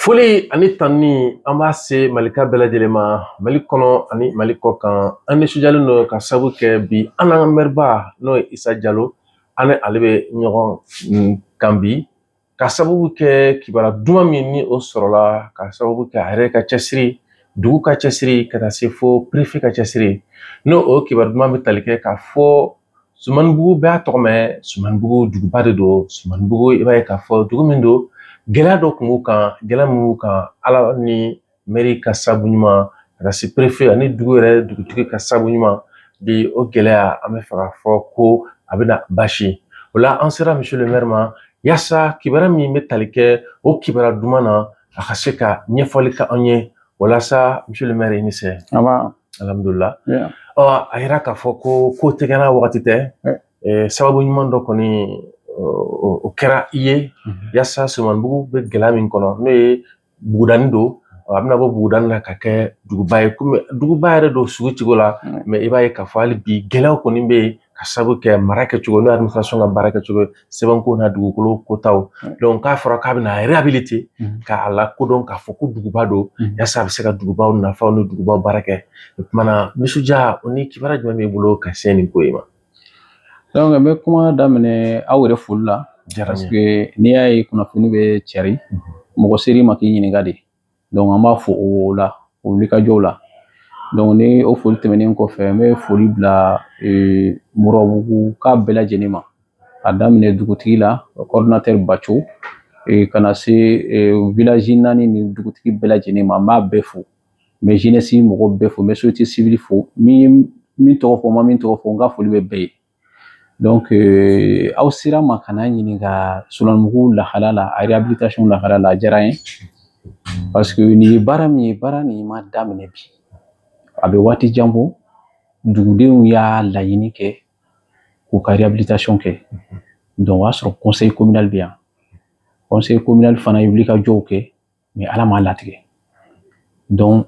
Foli ani tanuni, an b'a se Malika bɛɛ lajɛlen ma, Mali kɔnɔ ani Mali kɔ kan. An nisɔndiyalen don ka sababu kɛ bi an n'an ka mɛriba, n'o ye Isa Jalo, an ni ale bɛ ɲɔgɔn kan bi, ka sababu kɛ kibaruya duman min ni o sɔrɔla, ka sababu kɛ a yɛrɛ ka cɛsiri, dugu ka cɛsiri, ka taa se fo préfet ka cɛsiri. N'o o kibaru duman bɛ tali kɛ k'a fɔ Sumanibugu bɛɛ y'a tɔgɔ mɛn. Sumanibugu duguba de don. Sumanibugu, i b'a ye k'a fɔ dugu min don, gɛlɛya dɔ tun b'u kan. Gɛlɛya min b'u kan, Ala ni mɛri ka sababu ɲuman, ka taa se préfet ani dugu yɛrɛ dugutigi ka sababu ɲuman bi, o gɛlɛya, an bɛ fɛ k'a fɔ ko a bɛna basi o la. An sera monsieur le maire ma yaasa kibaruya min bɛ tali kɛ o kibaruya duman na, a ka se ka ɲɛfɔli kɛ an ye. Walasa, monsieur le maire, i ni se. Alhamdulillah. Ɔ, a yira k'a fɔ ko ko tɛ kɛ n'a wagati tɛ. Sababu ɲuman dɔ kɔni o kɛra i ye yaasa Sumanibugu bɛ gɛlɛya min kɔnɔ, n'o ye bugudani don, a bɛna bɔ bugudani na ka kɛ duguba ye. Komi duguba yɛrɛ don sugu cogo la, mais i b'a ye k'a fɔ hali bi gɛlɛyaw kɔni bɛ yen, ka sababu kɛ mara kɛcogo, n'o ye administration ka baara kɛcogo ye, sɛbɛnko n'a dugukolo kotaw. Donc k'a fɔra k'a bɛna réhabiliter, k'a lakodɔn k'a fɔ ko duguba don, yaasa a bɛ se ka dugubaw nafaw ni dugubaw baara kɛ. O kumana na, nisɔndiya o ni kibaruya jumɛn b'i bolo ka se nin ko in ma? Donc n bɛ kuma daminɛ aw yɛrɛ foli la, parce que n'i y'a ye kunnafoni bɛ cari, mɔgɔ ser'i ma k'i ɲininka de. Donc an b'a fo o la, o wulikajɔw la. Donc ni o foli tɛmɛnen kɔfɛ, n bɛ foli bila Murabugu ka bɛɛ lajɛlen ma, a daminɛ dugutigi la, coordinateur Baco, ka na se village naani ni dugutigi bɛɛ lajɛlen ma. N b'a bɛɛ fo, n bɛ jeunesse mɔgɔw bɛɛ fo, n bɛ société civile fo. Min min tɔgɔ fɔ, n ma min tɔgɔ fɔ, n ka foli bɛ bɛɛ ye. Donc aw sera ma ka na ɲininka Solonibugu lahala la, a réhabilitation lahala la, a diyara n ye, parce que nin ye baara min ye, baara nin ma daminɛ bi, a bɛ waati jan bɔ. Dugudenw y'a laɲini kɛ k'u ka réhabilitation kɛ. Donc o y'a sɔrɔ conseil communal bɛ yan. Conseil communal fana ye wulikajɔw kɛ, mais Ala m'a latigɛ. Donc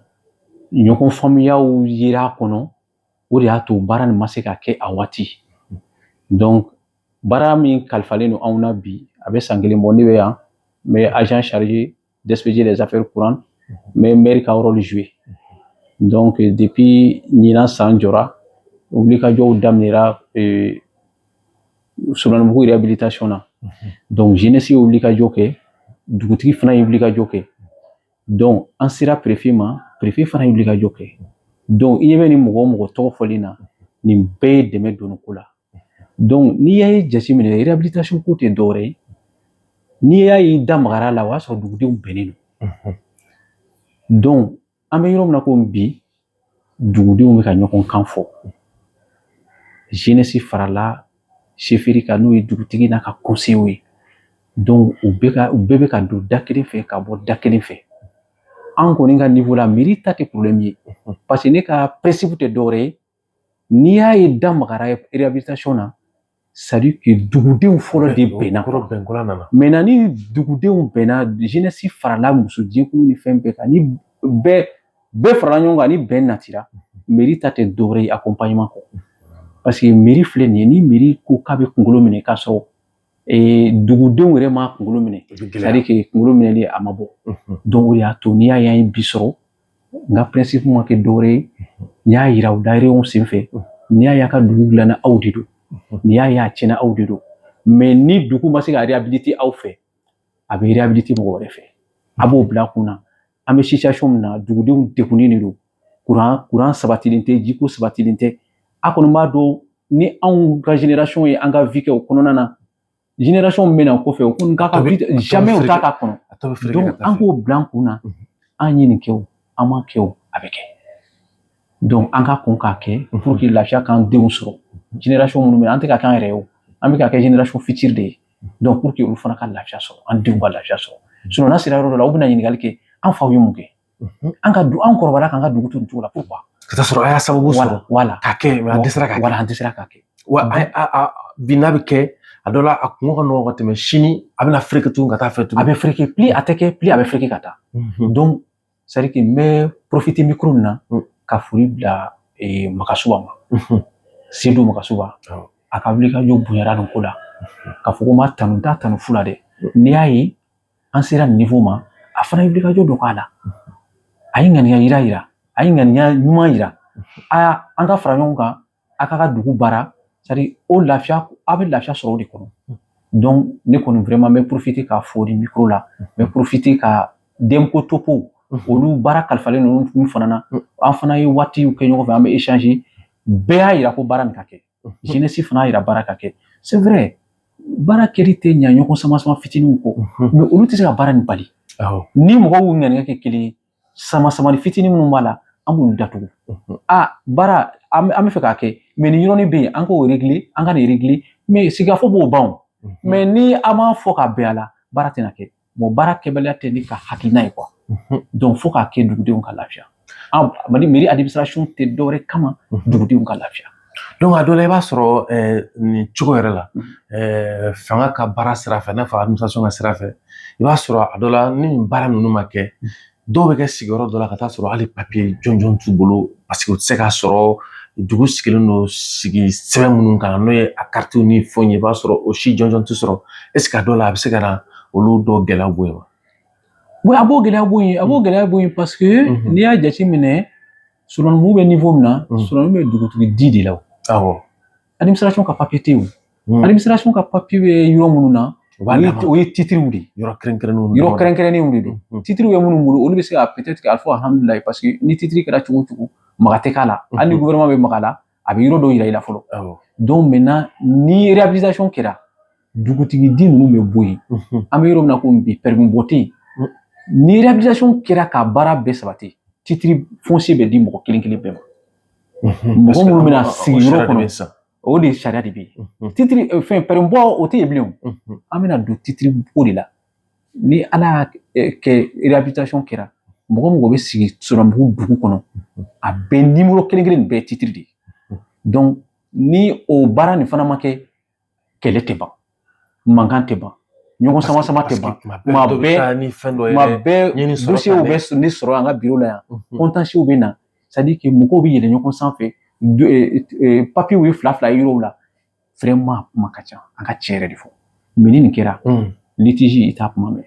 ɲɔgɔn faamuyaw yera a kɔnɔ, o de y'a to baara nin ma se ka kɛ a waati. Donc baara min kalifalen don anw na bi, a bɛ san 1 bɔ, ne bɛ yan, n bɛ agent chargé d'expédier les affaires courantes, n bɛ maire ka rôle jouer. Donc depuis ɲinan san jɔra, wulikajɔw daminɛra Solonibugu réhabilitation na. Donc jeunesse ye wulikajɔ kɛ, dugutigi fana ye wulikajɔ kɛ. Donc an sera préfet ma, préfet fana ye wulikajɔ kɛ. Donc i ɲɛ bɛ nin mɔgɔ o mɔgɔ tɔgɔ fɔlen na, nin bɛɛ ye dɛmɛ don ko la. Donc n'i y'a jateminɛ, réhabilitation ko tɛ dɔwɛrɛ ye. N'i y'a ye da magara la, o y'a sɔrɔ dugudenw bɛnnen don. Donc an bɛ yɔrɔ min na komi bi, dugudenw bɛ ka ɲɔgɔn kan fɔ. Jeunesse farala chefferie kan, n'o ye dugutigi n'a ka conseillers ye. Donc u bɛɛ bɛ ka don da kelen fɛ ka bɔ da kelen fɛ. An kɔni ka niveau la, mairie ta tɛ problème ye, parce que ne ka principe tɛ dɔwɛrɛ ye. N'i y'a ye da magara réhabilitation na, c'est à dire que dugudenw fɔlɔ de bɛnna. Kɔrɔ bɛnkola nana. Maintenant ni dugudenw bɛnna, jeunesse farala muso jɛkulu ni fɛn bɛɛ kan, ni bɛɛ bɛɛ farala ɲɔgɔn kan, ni bɛn natira, mairie ta tɛ dɔwɛrɛ ye accompagnement kɔ. Parce que mairie filɛ nin ye, ni mairie ko k'a bɛ kunkolo minɛ k'a sɔrɔ dugudenw yɛrɛ ma kunkolo minɛ, c'est à dire que kunkolo minɛli a ma bɔ. Donc o de y'a to n'i y'a ye an ye bi sɔrɔ, n ka principe ma kɛ dɔwɛrɛ ye. N y'a yira u la réunion senfɛ, n'i y'a ye a ka dugu dilanna, aw de don. N'i y'a ye a tiɲɛna, aw de don. Mais ni dugu ma se ka réhabiliter aw fɛ, a bɛ réhabiliter mɔgɔ wɛrɛ fɛ. A b'o bila kun na. An bɛ situation min na, dugudenw degunnen de don. Courant sabatilen tɛ, jiko sabatilen tɛ. A kɔni b'a dɔn, ni anw ka génération ye an ka vie kɛ o kɔnɔna na, génération min bɛ na kɔfɛ, o kɔni k'a ka vie jamais o t'a k'a kɔnɔ. Donc an k'o bila an kun na, an ye nin kɛ o, an ma kɛ o, a bɛ kɛ. Donc an ka kɔn k'a kɛ pour que lafiya k'an denw sɔrɔ. Génération minnu bɛ na, an tɛ ka k'an yɛrɛ ye o, an bɛ ka kɛ génération future de ye. Donc pour que olu fana ka lafiya sɔrɔ, an denw ka lafiya sɔrɔ. Sinon n'a sera yɔrɔ dɔ la, u bɛna ɲininkali kɛ: an faw ye mun kɛ? An ka du, an kɔrɔbayara k'an ka dugu to nin cogo la, pourquoi? Ka taa sɔrɔ a y'a sababu sɔrɔ k'a kɛ, mais a dɛsɛra k'a kɛ. Voilà, an dɛsɛra k'a kɛ. Wa bi n'a bɛ kɛ, a dɔ la a kungo ka nɔgɔn ka tɛmɛ sini, a bɛna fereke tuguni ka taa fɛ tuguni. A bɛ fereke, plus a tɛ kɛ, plus a bɛ fereke ka taa. Donc c'est à dire que n bɛ profiter micro nin na ka foli bila Makasuba ma, Seydou Makasuba. A ka wulikajɔ bonyara nin ko la. K'a fɔ ko n b'a tanu, n t'a tanu fu la dɛ. N'i y'a ye an sera nin niveau ma, A fana ye wulikajɔ dɔ k'a la. A ye ŋaniya yira, a ye ŋaniya ɲuman yira. A an ka fara ɲɔgɔn kan, a ka dugu baara, c'est à dire o lafiya, a bɛ lafiya sɔrɔ o de kɔnɔ. Donc ne kɔni vraiment n bɛ profiter k'a fɔ ni micro la, n bɛ profiter ka Demko Topo, olu baara kalifalen ninnu min fana na, an fana ye waatiw kɛ ɲɔgɔn fɛ, an bɛ échanger. Bɛɛ y'a yira ko baara nin ka kɛ. Jeunesse fana y'a yira baara ka kɛ. C'est vrai, baara kɛli tɛ ɲa ɲɔgɔn sama sama fitininw kɔ, mais olu tɛ se ka baara nin bali. Ni mɔgɔw y'u ŋaniya kɛ kelen ye, sama samani fitinin minnu b'a la, an b'olu datugu. A baara an bɛ fɛ k'a kɛ, mais nin yɔrɔnin bɛ yen, an k'o régler, an ka nin régler, mais sigikafɔ b'o ban o. Mais ni an m'a fɔ ka bɛn a la, baara tɛna kɛ. Bon, baara kɛbaliya tɛ ne ka hakilina ye quoi. Donc fo k'a kɛ dugudenw ka lafiya. An Mali mairie administration tɛ dɔwɛrɛ kama, dugudenw ka lafiya. Donc a dɔ la, i b'a sɔrɔ nin cogo yɛrɛ la, fanga ka baara sira fɛ, i n'a fɔ administration ka sira fɛ, i b'a sɔrɔ a dɔ la, ni nin baara ninnu ma kɛ, dɔw bɛ kɛ sigiyɔrɔ dɔ la ka taa sɔrɔ hali papiye jɔnjɔn t'u bolo, parce que u tɛ se k'a sɔrɔ. Dugu sigilen don sigi sɛbɛn minnu kan, n'o ye a karitiw ni fɛnw ye, i b'a sɔrɔ o si jɔnjɔn tɛ sɔrɔ. Est ce que a dɔw la, a bɛ se ka na olu dɔw gɛlɛya bɔ yen wa? Oui, a b'o gɛlɛya bɔ yen, a b'o gɛlɛya bɔ yen, parce que n'i y'a jateminɛ, Solonibugu bɛ niveau min na, Solonibugu bɛ dugutigi di de la o. Administration ka papier tɛ yen o. Administration ka papier bɛ yɔrɔ minnu na, o ye titres de ye. Yɔrɔ kɛrɛnkɛrɛnnenw. Yɔrɔ kɛrɛnkɛrɛnnenw de don. Titres bɛ minnu bolo, olu bɛ se ka peut-être k'a fɔ alhamdulilayi, parce que ni titre kɛra cogo o cogo, maga tɛ k'a la. Hali ni gouvernement bɛ maga la, a bɛ yɔrɔ dɔw yira i la fɔlɔ. Donc maintenant, ni réhabilitation kɛra, dugutigi di ninnu bɛ bɔ yen. An bɛ yɔrɔ min na komi bi, permis bɔ tɛ yen. Ni réhabilitation kɛra ka baara bɛɛ sabati, titre foncier bɛ di mɔgɔ kelen kelen bɛɛ ma. Mɔgɔ minnu bɛna sigi yɔrɔ kɔnɔ, o de sariya de bɛ yen. Titre fɛn permis bɔ, o tɛ yen bilen o. An bɛna don titre ko de la. Ni Ala y'a kɛ réhabilitation kɛra, mɔgɔ mɔgɔ bɛ sigi Solonibugu dugu kɔnɔ, a bɛɛ numéro kelen kelen nin bɛɛ ye titre de ye. Donc ni o baara nin fana ma kɛ, kɛlɛ tɛ ban, mankan tɛ ban, ɲɔgɔn sama sama tɛ ban. Kuma bɛɛ kuma bɛɛ dossier bɛ ne sɔrɔ an ka bureau la yan, contentieux bɛ na, c'est à dire que mɔgɔw bɛ yɛlɛ ɲɔgɔn sanfɛ, papier ye fila fila ye yɔrɔw la. Vraiment, kuma ka ca, an ka tiɲɛ yɛrɛ de fɔ. Mais ni nin kɛra, litige, i t'a kuma mɛn.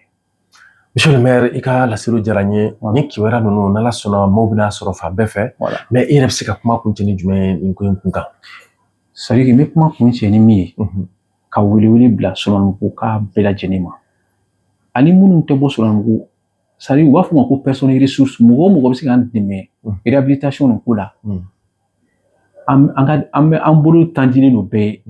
Monsieur le maire, i ka laseliw diyara n ye. Ni kibaruya ninnu, n'Ala sɔnna, maaw bɛna sɔrɔ fan bɛɛ fɛ. Mais i yɛrɛ bɛ se ka kuma kuncɛ ni jumɛn ye nin ko in kun kan? C'est à dire que n bɛ kuma kuncɛ ni min ye, ka welewele bila Solonibugu ka bɛɛ lajɛlen ma, ani minnu tɛ bɔ Solonibugu, c'est à dire u b'a fɔ ma ko personne ressource, mɔgɔ o mɔgɔ bɛ se k'an dɛmɛ réhabilitation nin ko la, an ka an bɛ an bolo tandilen don bɛɛ ye.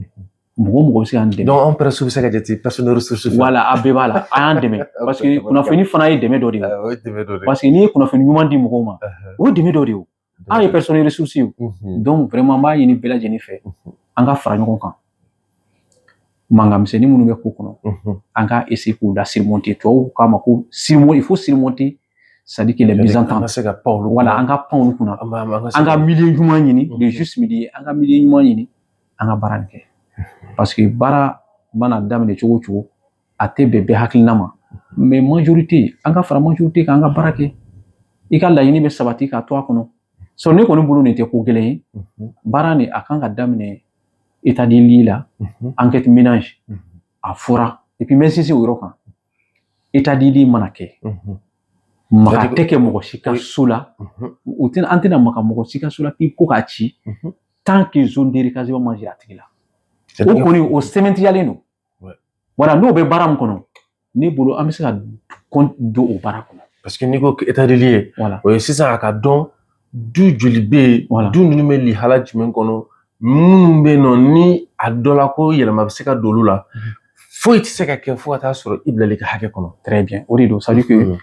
Mɔgɔ o mɔgɔ bɛ se k'an dɛmɛ. Donc anw presse bɛ se ka jate personne ressource fɛ. Voilà, a bɛɛ b'a la, an y'an dɛmɛ, parce que kunnafoni fana ye dɛmɛ dɔ de ye. O ye dɛmɛ dɔ de ye. Parce que n'i ye kunnafoni ɲuman di mɔgɔw ma, o ye dɛmɛ dɔ de ye o. An ye personne ressource ye. Donc vraiment, n b'a ɲini bɛɛ lajɛlen fɛ, an ka fara ɲɔgɔn kan. Mankan misɛnnin minnu bɛ ko kɔnɔ, an ka essayer k'u la surmonter. Tubabuw k'a ma ko surmonter, il faut surmonter, c'est-à-dire que les mésententes. An ka se ka pan olu. Voilà, an ka pan olu kunna. An ka milieu ɲuman ɲini, le juste milieu, an ka milieu ɲuman ɲini, an ka baara nin kɛ. Parce que baara mana daminɛ cogo o cogo, a tɛ bɛn bɛɛ hakilina ma. Mais majorité, an ka fara majorité kan, an ka baara kɛ. I ka laɲini bɛ sabati k'a to a kɔnɔ. Sɔrɔ ne kɔni bolo, nin tɛ ko gɛlɛn ye. Baara nin, a kan ka daminɛ état des lieux la, enquête ménage, a fɔra. Et puis n bɛ sinsin o yɔrɔ kan. État des lieux mana kɛ, maga tɛ kɛ mɔgɔ si ka so la. U tɛna, an tɛna maga mɔgɔ si ka so la k'i ko k'a ci, tant que zone de recasement ma jira a tigi la. O kɔni, o sɛmɛntiyalen don. Voilà, n'o bɛ baara min kɔnɔ, ne bolo, an bɛ se ka don o baara kɔnɔ. Parce que n'i ko état des lieux, o ye sisan a ka dɔn du joli bɛ yen, du ninnu bɛ lihala jumɛn kɔnɔ, minnu bɛ yen nɔ, ni a dɔ la ko yɛlɛma bɛ se ka don olu la, foyi tɛ se ka kɛ fo ka taa sɔrɔ i bilali ka hakɛ kɔnɔ. Très bien, o de don. C'est à dire que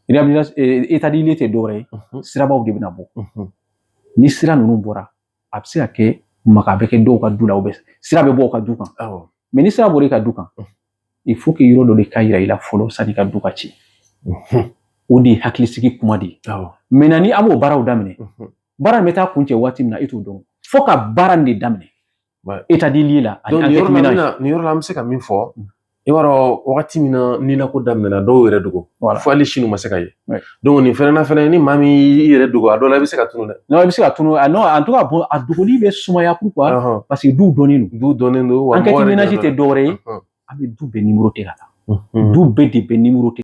réhabilitation, état des lieux tɛ dɔwɛrɛ ye, sirabaw de bɛna bɔ. Ni sira ninnu bɔra, a bɛ se ka kɛ maga bɛ kɛ dɔw ka du la, sira bɛ bɔ u ka du kan. Mais ni sira bɔra i ka du kan, il faut que yɔrɔ dɔ de ka yira i la fɔlɔ sanni ka du ka ci. O de ye hakilisigi kuma de ye. Maintenant, ni an b'o baaraw daminɛ, baara in bɛ taa kuncɛ waati min na, e t'o dɔn. Fo ka baara nin de daminɛ. État des lieux la, ani enquête ménage. Nin yɔrɔ la, an bɛ se ka min fɔ, i b'a dɔn wagati min na ninako daminɛna, dɔw yɛrɛ dogo fo hali sini u ma se ka ye. Donc nin fɛnɛ na fɛnɛ, ni maa min y'i yɛrɛ dogo, a dɔw la i bɛ se ka tunu dɛ. Non, i bɛ se ka tunu. Non, en tout cas, bon, a dogoli bɛ sumaya. Pourquoi? Parce que duw dɔnnen don. Du dɔnnen don. Enquête ménage tɛ dɔwɛrɛ ye, an bɛ du bɛɛ numéroté ka taa. Du bɛɛ de bɛ numéroté.